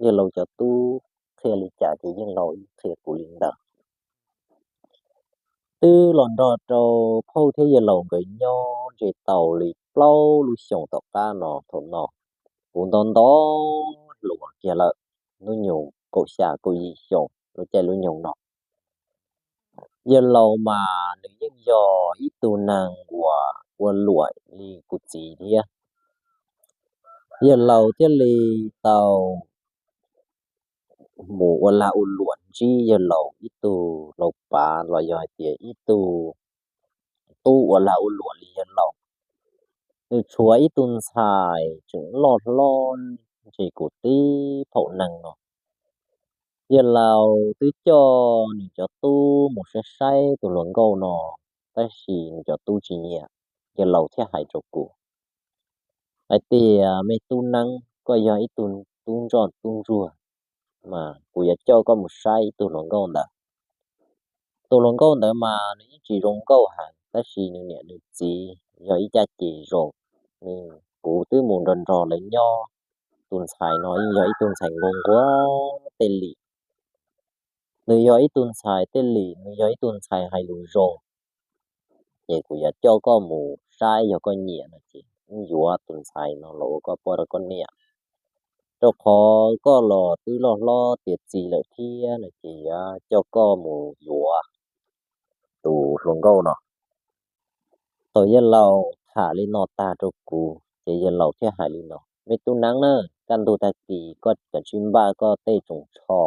Yawg laus cov tub qhia li cas ces yawg laus yeej qhia kuv li ntawd. Twb los nrog rau phauj thiab yawg laus nkawd nyob ntshe tau li plaub lub xyoos tom qab no, thaum no kuv nto nto hluas kiag lawm, hnub nyoog kaum xya kaum yim xyoo lub caij lub nyoog no. Yawg laus mas nws yeej yog ib tug neeg uas ua luam li kuv txiv thiab. Yawg laus thiaj li tau mus ua lag ua luam ntsib yawg laus ib tug laus pav los yog hais tias ib tug tub ua lag ua luam li yawg laus. Nws tshuav ib tug ntxhais tseem loj hlob ntshe kuv tib phaum nees no. Yawg laus twb coj nws cov tub mus saib saib tus hluas nkauj no, tab sis nws cov tub tsis nyiam. Yawg laus thiaj hais rau kuv hais tias, me tub neeb, koj yog ib tug tub ntsoj tub ntsuag, mas kuv yuav coj koj mus saib ib tug hluas nkauj ntawd. Tus hluas nkauj ntawd mas nws yeej tsis zoo nkauj heev, tab sis nws niam nws txiv yog ib caj ces zoo. Nws, kuv twb mus nrog nrog lawv nyob, tus ntxhais no yeej yog ib tug ntxhais nquag nquag tej li. Nws yog ib tug ntxhais tej li, nws yog ib tug ntxhais hais lus zoo. Ces kuv yuav coj koj mus saib, yog koj nyiam no ces wb yuav tus ntxhais no los ua koj poj rau koj niam. Rau qhov koj los twb loj hlob tiav txiv lawm thiab no ces yuav coj koj mus yuav tus hluas nkauj no. Thaum yawg laus tham li no tag rau kuv ces yawg laus thiaj hais li no, me tub neeb na, kaj ntug tag kis koj kav tsij npaj koj tej tsoos tsho,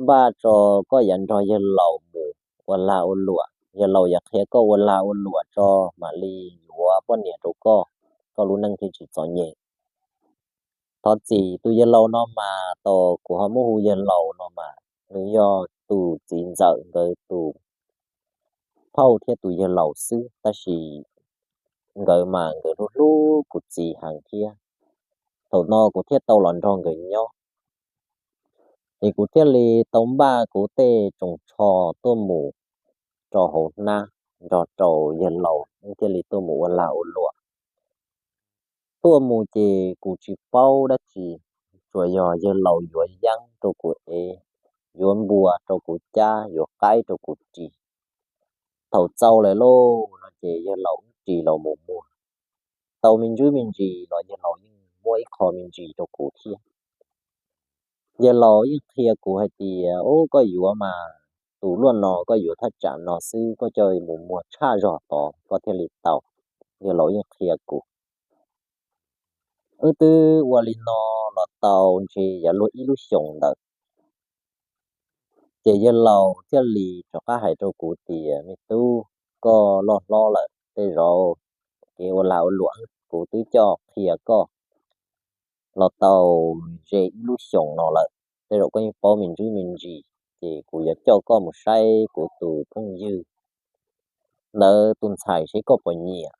npaj tso koj yuav nrog yawg laus mus ua lag ua luam, yawg laus yuav qhia koj ua lag ua luam tso mam li yuav poj niam rau koj, koj lub neej thiaj tsis txom nyem. Thov txim, tus yawg laus no mas tau kuv ho muab hu yawg laus no mas nws yog tus txiv ntxawm nkawd tus phauj thiab tus yawg laus xwb, tab sis nkawd mas nkawd hlub hlub kuv txiv heev thiab. Thaum no kuv thiaj tau los nrog nkawd nyob, es kuv thiaj li tau npaj kuv tej tsoos tsho tuaj mus rau hauv hnab nrog rau yawg laus thiaj li tuaj mus ua lag ua luam. Tuaj mus ces kuv tsis paub dab tsi, tsuas yog yawg laus yuav yeeb rau kuv ev, yuav npua rau kuv cab, yuav qaib rau kuv ris. Thaum txaus lawm lauj no ces yawg laus wb ris los mus muag. Tau me ntsis me ntsis los yawg laus yeej muab ib qho me ntsis rau kuv thiab. Yawg laus yeej qhia kuv hais tias, Ub, koj yuav mas tus luaj no koj yuav thaj tsam no xwb, koj coj mus muag tshaj zog tod koj thiaj li tau. Yawg laus yeej qhia kuv. Wb twb ua li no los tau ntshe yuav luag ib lub xyoos ntawd. Ces yawg laus thiaj li rov qab hais rau kuv tias, Me tub, koj loj hlob lawm, tej zaum kev ua lag ua luam kuv twb coj qhia koj los tau ze ib lub xyoos no lawm, tej zaum koj yeej paub me ntsis me ntsis, ces kuv yuav coj koj mus saib kuv tus phooj ywg ntawd tus ntxhais seb koj puas nyiam.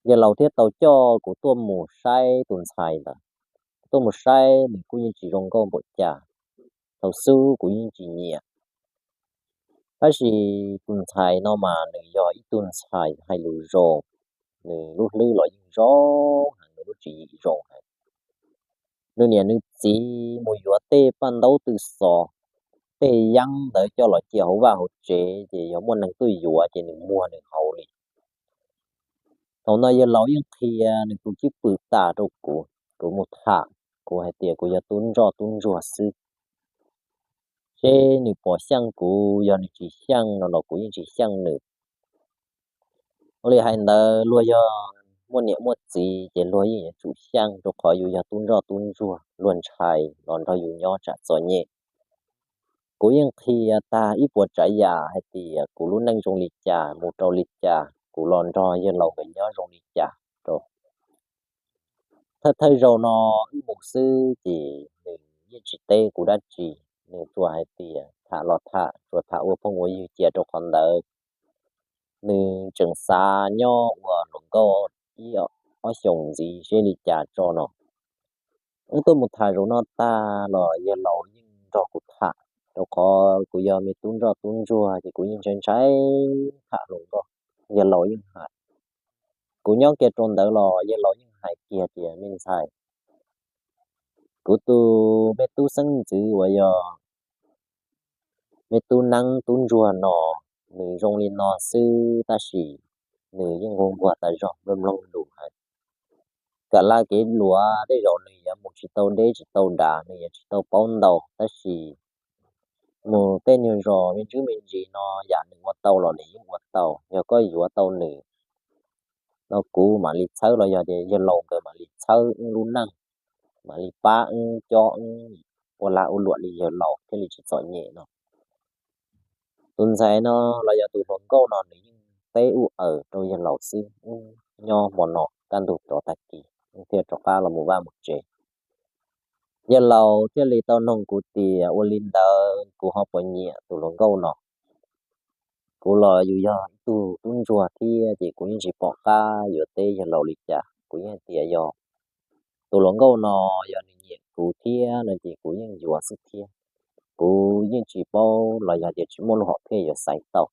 Yawg laus thiaj tau coj kuv tuaj mus saib tus ntxhais ntawd. Tuaj mus saib nws kuj yeej tsis zoo nkauj npaum cas, thaum xub kuv yeej tsis nyiam. Tab sis tus ntxhais no mas nws yog ib tug ntxhais hais lus zoo, nws lub hlwb los yeej zoo heev, nws lub tswv yim zoo heev. Nws niam nws txiv mus yuav tej paj ntaub tw xov, tej yeeb ntawd coj los cia hauv vaj hauv tsev, ces yog muaj neeg tuaj yuav ces nws muag nws haus li. Thaum no yawg laus yeej qhia nws tus cwj pwm tas rau kuv, kuv mus tham, kuv hais tias kuv yog tub ntsoj tub ntsuag xwb, seb nws puas xyeej kuv, yog nws tsis xyeej no los kuv yeej tsis xyeej nws. Ua li hais ntawd luag yog muaj niam muaj txiv ces luag yeej yuav tsum xyeej, rau qhov yus yog tub ntsoj tub ntsuag, luag ntshai los nrog yus nyob tsam txom nyem. Kuv yeej qhia tag ib puas tsav yam hais tias kuv lub neej zoo li cas, mus rau li cas, kuv los nrog yawg laus nkawd nyob zoo li cas rau. Thawj thawj zaug no wb mus xwb ces nws yeej tsis teb kuv dab tsi, nws tsuas hais tias tham los tham, tsuas tham ua phooj ua ywg cia rau qhov ntawd. Nws tseem xav nyob ua hluas nkauj ib ob xyoos ntxiv seb li cas tso no. Wb tuaj mus tham zaum no tag los yawg laus yeej nrog kuv tham, rau qhov kuv yog me tub ntsoj tub ntsuag ces kuv yeej ntshai ntshai tham hluas nkauj. Yawg laus yeej hais, kuv nyob kiag rau ntawd los yawg laus yeej hais kiag tias, Me ntxhais, kuv tus me tub xeeb ntxwv uas yog me tub neeb tub ntsuag no, nws zoo li no xwb tab sis nws yeej nquag nquag tas zog, mloog mloog lus heev. Kam laj kev luav tej zaum nws yuav mus tsis tau deb tsis tau dav, nws yuav tsis tau paub ntau, tab sis mus tej nyuag zos me ntsis me ntsis no yam nws ua tau los nws yeej ua tau. Yog koj yuav tau nws no kuv mam li txhawb los yog tias yawg laus nkawd mam li txhawb wb lub neej, mam li pab wb cob wb ua lag ua luam li yawg laus thiaj li tsis txom nyem no. Tus ntxhais no los yog tus hluas nkauj no nws yeej teb ub aws rau yawg laus xwb, wb nyob hmo no kaj ntug rov tag kis wb thiaj rov qab los mus vaj mus tsev. Yawg laus thiaj li tau noog kuv tias, Ua li ntawd kuv ho puas nyiam tus hluas nkauj no? Kuv los yus yog ib tug tub ntsuag thiab ces kuv yeej tsis pom qab yuav teb yawg laus li cas, kuv yeej hais tias yog tus hluas nkauj no yog nws nyiam kuv thiab no ces kuv yeej yuav xwb thiab. Kuv yeej tsis paub los yog tias tsis muaj lub hom phiaj yuav xaiv tau,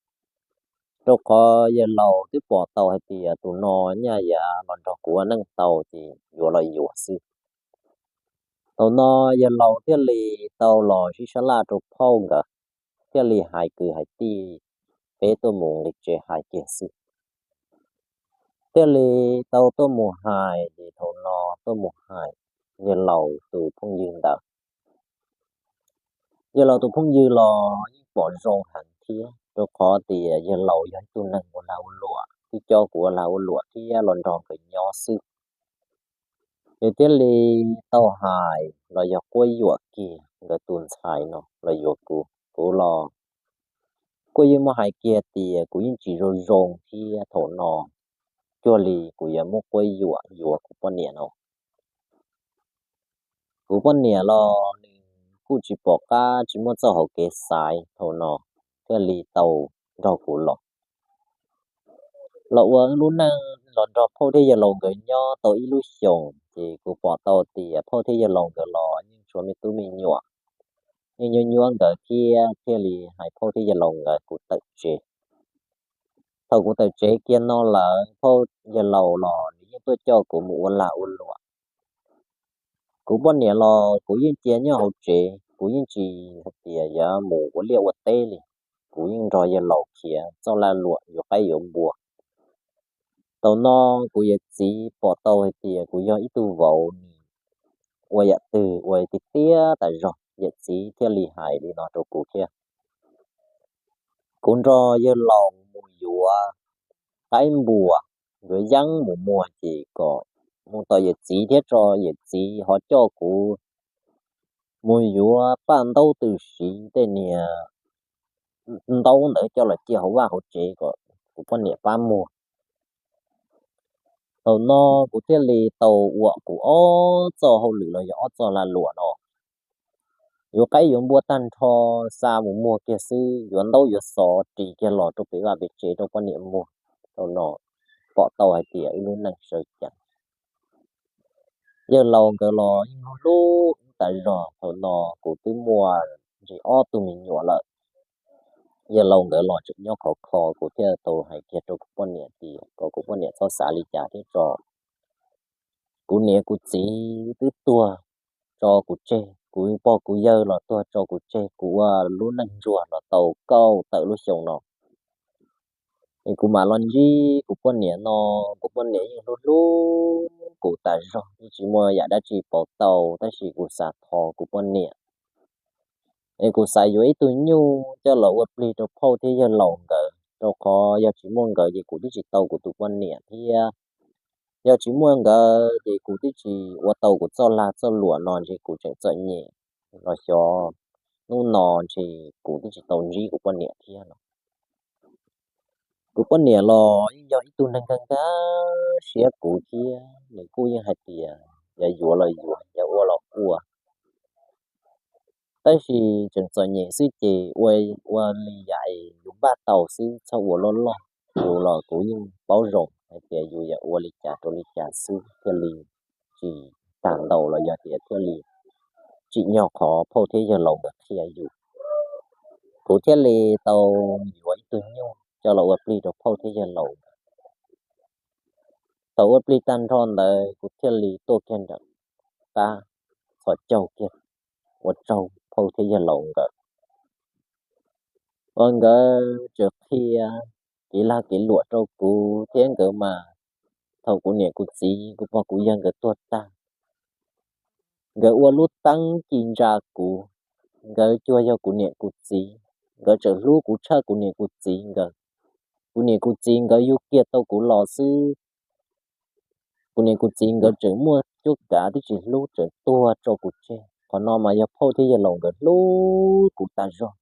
rau qhov yawg laus twb pom tau hais tias tus no nyaj yav los nrog kuv ua neej tau ces yuav los yuav xwb. Thaum no yawg laus thiaj li tau los sib sab laj rau phauj nkawd, thiaj li hais kwv hais tij, peb tuaj mus nqis tsev hais kiag xwb. Thiaj li tau tuaj mus hais, ces thaum no tuaj mus hais yawg laus tus phooj ywg ntawd. Yawg laus tus phooj ywg los yeej pom zoo heev thiab, rau qhov tias yawg laus yog ib tug neeg ua lag ua luam, twb coj kuv ua lag ua luam thiab los nrog nkawd nyob xwb. Nws thiaj li tau hais los yog quab yuam kiag nkawd tus ntxhais no los yuav kuv, kuv los kuj yeej muaj hais kiag tias kuv yeej tsis zoo zoo thiab thaum no cuag li kuv yuav muab quab yuam yuav kuv poj niam no. Kuv poj niam los nws kuj tsis pom qab tsis muaj txoj hauv kev xaiv thaum no thiaj li tau nrog kuv los los ua lub neej los nrog phauj thiab yawg laus nkawd nyob tau ib lub xyoos ces kuv pom tau tias phauj thiab yawg laus nkawd los yeej tshuav me tub me nyuam, yeej nyuab nyuab nkawd thiab thiaj li hais phauj thiab yawg laus nkawd kuv tawm tsev. Thaum kuv tawm tsev kiag no lawm phauj yawg laus los nws yeej tuaj coj kuv mus ua lag ua luam. Kuv poj niam los kuv yeej cia nyob hauv tsev, kuv yeej tsis hais tias yuav mus ua liaj ua teb li, kuv yeej nrog yawg laus khiav txoj lag luam yuav qaib yuav npua. Thaum no kuv yawm txiv pom tau hais tias kuv yog ib tug vauv nws ua yam twg ua tiag tiag tas zog, yawm txiv thiaj li hais li no rau kuv thiab. Kuv nrog yawg laus mus yuav qaib npua, yuav yeeb mus muag ces kom mus tom yawm txiv thiab tso yawm txiv ho coj kuv mus yuav paj ntaub tw siv tej niag ntaub ntawd coj los cia hauv vaj hauv tsev kom kuv poj niam pab muag. Thaum no kuv thiaj li tau ua kuv ob txoj hauj lwm los yog ob txoj lag luam no. Yuav qaib yuav npua tag nrho xa mus muag kiag xwb, yuav ntaub yuav xov ris kiag los rau pem vaj pem tsev rau poj niam muag. Thaum no pom tau hais tias wb lub neej sawv ceev. Yawg laus nkawd los yeej hlub hlub tas zog, thaum no kuv twb muaj ntsis ob tug me nyuam lawm. Yawg laus nkawd los tseem nyob khov kho, kuv thiaj tau hais kiag rau kuv poj niam tias kom kuv poj niam txhob xav li cas thiab tso. Kuv niam kuv txiv twb tuag tso kuv tseg, kuv pog kuv yawg los tuag tso kuv tseg, kuv ua lub neej ntsuag los tau kaum tawm lub xyoo no. Es kuv mam los ntsib kuv poj niam no, kuv poj niam yeej hlub hlub kuv tas zog, yeej tsis muaj yam dab tsi pauv tau, tab sis kuv xav thov kuv poj niam es kuv xav yuav ib tug nyuj coj los ua plig rau phauj thiab yawg laus nkawd, rau qhov yog tsis muaj nkawd ces kuv twb tsis tau kuv tus poj niam thiab. Yog tsis muaj nkawd ces kuv twb tsis ua tau kuv txoj lag txoj luam no, ntshe kuv tseem txom nyem los xyov hnub no ntshe kuv twb tsis tau ntsib kuv poj niam thiab no. Kuv poj niam los yeej yog ib tug neeg nkag nkag siab kuv thiab, nws kuj yeej hais tias yog yuav los yuav, yog ua los ua. Tab sis tseem txom nyem xwb ces ua, ua li yam yus npaj tau xwb, txhob ua loj loj. Kuv los kuv yeej paub zoo hais tias yus yog ua li cas rau li cas xwb thiaj li tsis tag ntau los yog tias thiaj li tsim nyog qhov phauj thiab yawg laus nkawd qhia yus. Kuv thiaj li tau yuav ib tug nyuj coj los ua plig rau phauj thiab yawg laus. Thaum ua plig tag nrho ntawd kuv thiaj li tuaj kiag nram qab txhos caug kiag ua tsaug phauj thiab yawg laus nkawd. Uas nkawd tseem qhia kev lag kev luam rau kuv thiab nkawd mas, thaum kuv niam kuv txiv kuv pog kuv yawg nkawd tuag tag, nkawd ua lub teeb ci ntsa kuv. Nkawd cuag yog kuv niam kuv txiv, nkawd tseem hlub kuv tshaj kuv niam kuv txiv nkawd. Kuv niam kuv txiv nkawd yug kiag tau kuv los xwb, kuv niam kuv txiv nkawd tseem muaj cuab kav twb tsis hlub, tseem tuag tso kuv tseg. Qhov no mas yog phauj thiab yawg laus nkawd hlub kuv tas zog,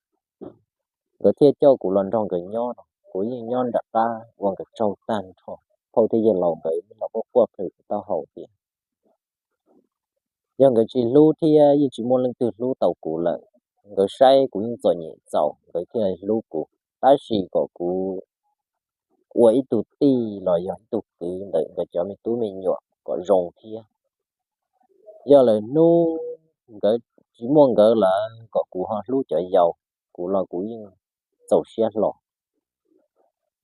nkawd thiaj coj kuv los nrog nkawd nyob no. Kuv yeej nyob nram qab ua nkawd tsaug tag nrho. Phauj thiab yawg laus nkawd los quaj quaj plhws kuv taub hau tias yog nkawd tsis hlub thiab yeej tsis muaj leej twg hlub tau kuv lawm. Nkawd saib kuv yeej txom nyem txaus nkawd thiaj hlub kuv, tab sis kom kuv ua ib tug tij los yog ib tug kwv ntawm nkawd cov me tub me nyuam kom zoo thiab. Yog lawm hnub nkawd tsis muaj nkawd lawm kom kuv ho hlub cov yau, kuv los kuv yeej txaus siab hlo.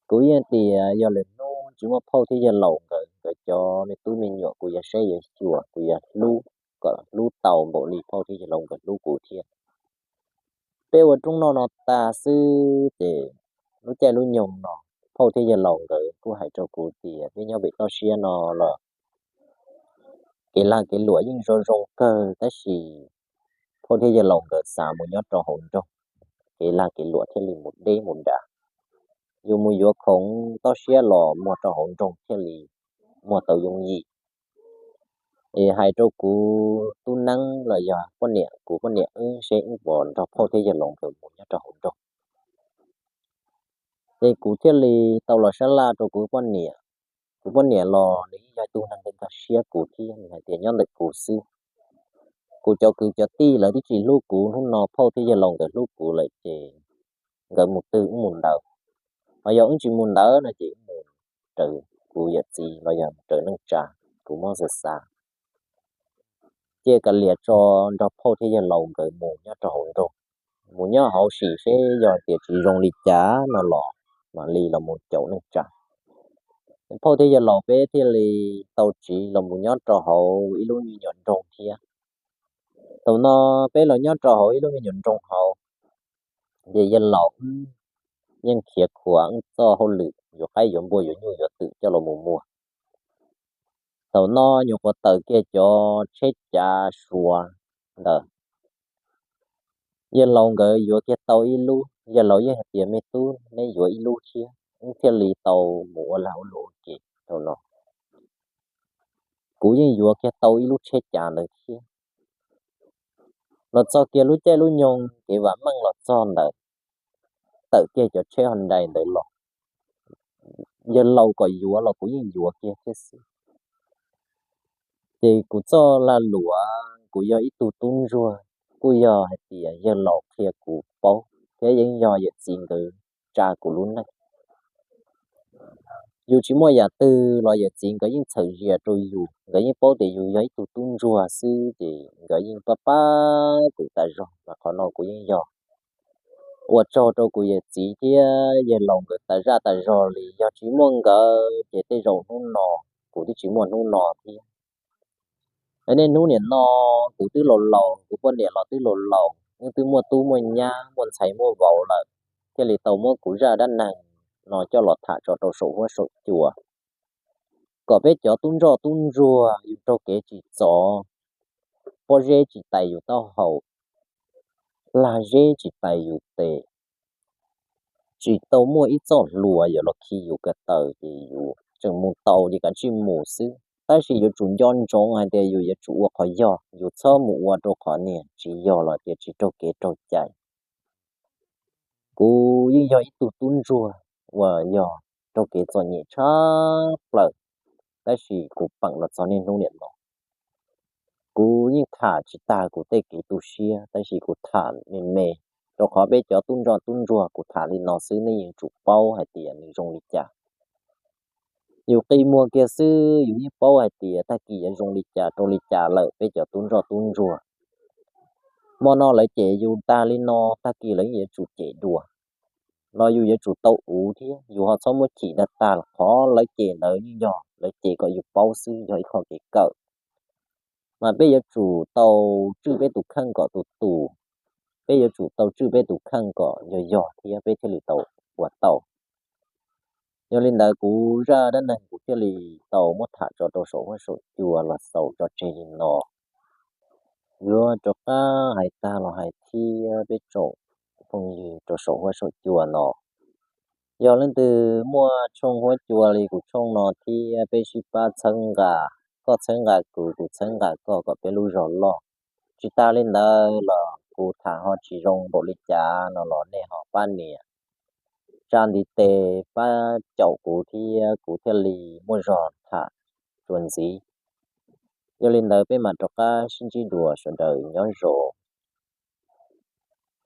Kuv yeej tias yog lawm hnub tsis muaj phauj thiab yawg laus nkawd, nkawd cov me tub me nyuam kuv yuav saib yuav xyuas, kuv yuav hlub kom hlub tau npaum li phauj thiab yawg laus nkawd hlub kuv thiab. Peb ua rooj noj no tag xwb ces lub caij lub nyoog no phauj thiab yawg laus nkawd kuj hais rau kuv tias peb nyob pem toj siab no los kev lag kev luam yeej zoo zoo kawg, tab sis phauj thiab yawg laus nkawd xav mus nyob rau hauv nroog, kev lag kev luam thiaj li mus deb mus dav. Yus mus yuav khoom toj siab los muag rau hauv nroog thiaj li muag tau yooj yim. Es hais rau kuv tub neeb los yog poj niam, kuv poj niam wb seb wb puas nrog phauj thiab yawg laus nkawd mus nyob rau hauv nroog. Ces kuv thiaj li tau los sab laj rau kuv poj niam. Kuv poj niam los nws yog ib tug neeg nkag siab kuv thiab, nws hais tias nyob ntawm kuv xwb, kuv cov kwv cov tij lawv twb tsis hlub kuv, hnub no phauj thiab yawg laus nkawd hlub kuv lawm ces nkawd mus twg wb mus ntawd, hos yog wb tsis mus ntawd no ces wb mus raws kuv yawm txiv los yog mus raws neej tsa. Kuv muab xav xav, ces kav liam tso nrog phauj thiab yawg laus nkawd mus nyob rau hauv nroog, mus nyob hauv sim seb yog tias tsis zoo li cas no los mam li los mus caum neej tsa. Phauj thiab yawg laus peb thiaj li tau tsiv los mus nyob rau hauv ib lub me nyuam nroog thiab. Thaum no peb los nyob rau hauv ib lub me nyuam nroog hauv, ces yawg laus wb yeej khiav khuav wb txoj hauj lwm yuav qaib yuav npua yuav nyuj yuav twm coj los mus muag. Thaum no nyuam qhuav tawm kiag cov tsheb cav Suav ntawd, yawg laus nkawd yuav kiag tau ib lub, yawg laus yeej hais tias me tub, neb yuav ib lub thiab wb thiaj li tau mus ua lag ua luam ua ke. Thaum no kuv yeej yuav kiag tau ib lub tsheb cav ntawd thiab. Los txog kiag lub caij lub nyoog kev vam meej los txog ntawd, tawm kiag cov tsheb Hyundai ntawd los, yawg laus kom yuav los kuv yeej yuav kiag thiab xwb. Ces kuv txoj lag luam, kuv yog ib tug tub ntsuag, kuj yog hais tias yawg laus qhia kuv paub thiab yeej yog yawm txiv nkawd tsa kuv lub neej. Yus tsis muaj yam twg los yawm txiv nkawd yeej txhawm zias rau yus, nkawd yeej paub tias yus yog ib tug tub ntsuag xwb ces nkawd yeej pab pab kuv tas zog, mas qhov no kuv yeej yog ua tsaug rau kuv yawm txiv thiab yawg laus nkawd tas zaj tas zog li. Yog tsis muaj nkawd ces tej zaum hnub no kuv twb tsis muaj hnub no thiab. Nej hnub niam no kuv twb laus laus, kuv poj niam los twb laus laus, wb twb muaj tub muaj nyab muaj ntxhais muaj vauv lawm, thiaj li tau muab kuv zaj dab neeg no coj los tham tso rau saum huab saum cua, kom peb cov tub ntsoj tub ntsuag yus raug kev tsim txom, pob zeb tsis tais yus taub hau, lag zeb tsis tais yus tes, tsis tau muaj ib txoj hlua yuav los khi yus ko taw ces yus tseem mus tau ces kav tsij mus xwb. Tab sis yuav tsum nco ntsoov hais tias yus yuav tsum ua qhov yog, yus txhob mus ua rau qhov niag tsis yog los tias tsis raug kev raug cai. Kuv yeej yog ib tug tub ntsuag uas yog raug kev txom nyem tshaj plaws, tab sis kuv peem los txog niaj hnub niam no. Kuv yeej tham tsis tag kuv tej kev tu siab, tab sis kuv tham me me, rau qhov peb cov tub ntsoj tub ntsuag kuv tham li no xwb nej yeej tsum paub hais tias nws zoo li cas. Yus qi muag kiag xwb yus yeej paub hais tias tag kis yuav zoo li cas rau li cas lawm peb cov tub ntsoj tub ntsuag. Hmo no lawv cem yus tag li no, tag kis lawv yeej yuav tsum cem dua, los yus yuav tsum tau uv thiab, yus ho txhob muab chim dag tag. Qhov lawv cem ntawd yeej yog lawv cem kom yus paub xwb, yog ib qho kev kawm. Mas peb yuav tsum tau tswj peb tus kheej kom tus tus, peb yuav tsum tau tswj peb tus kheej kom yog yog thiab peb thiaj li tau ua tau. Yog li ntawd kuv zaj dab neeg kuv thiaj li tau muab tham tso rau saum huab saum cua los xaus tso tseg li no. Yuav rov qab hais tag los hais thiab peb tsoom phooj ywg rau saum huab saum cua no, yog leej twg muaj tshooj huab cua li kuv tshooj no thiab peb sib pab txhawb nqa, koj txhawb nqa kuv, kuv txhawb nqa koj kom peb lub zog loj. Tsis tas li ntawd los kuv tham ho tsis zoo npaum li cas no los nej ho pab nias tsa ntiv tes pab caum kuv thiab kuv thiaj li muaj zog tham tsuas ntxiv. Yog li ntawd peb mam rov qab sib ntsib dua, sawv daws nyob zoo.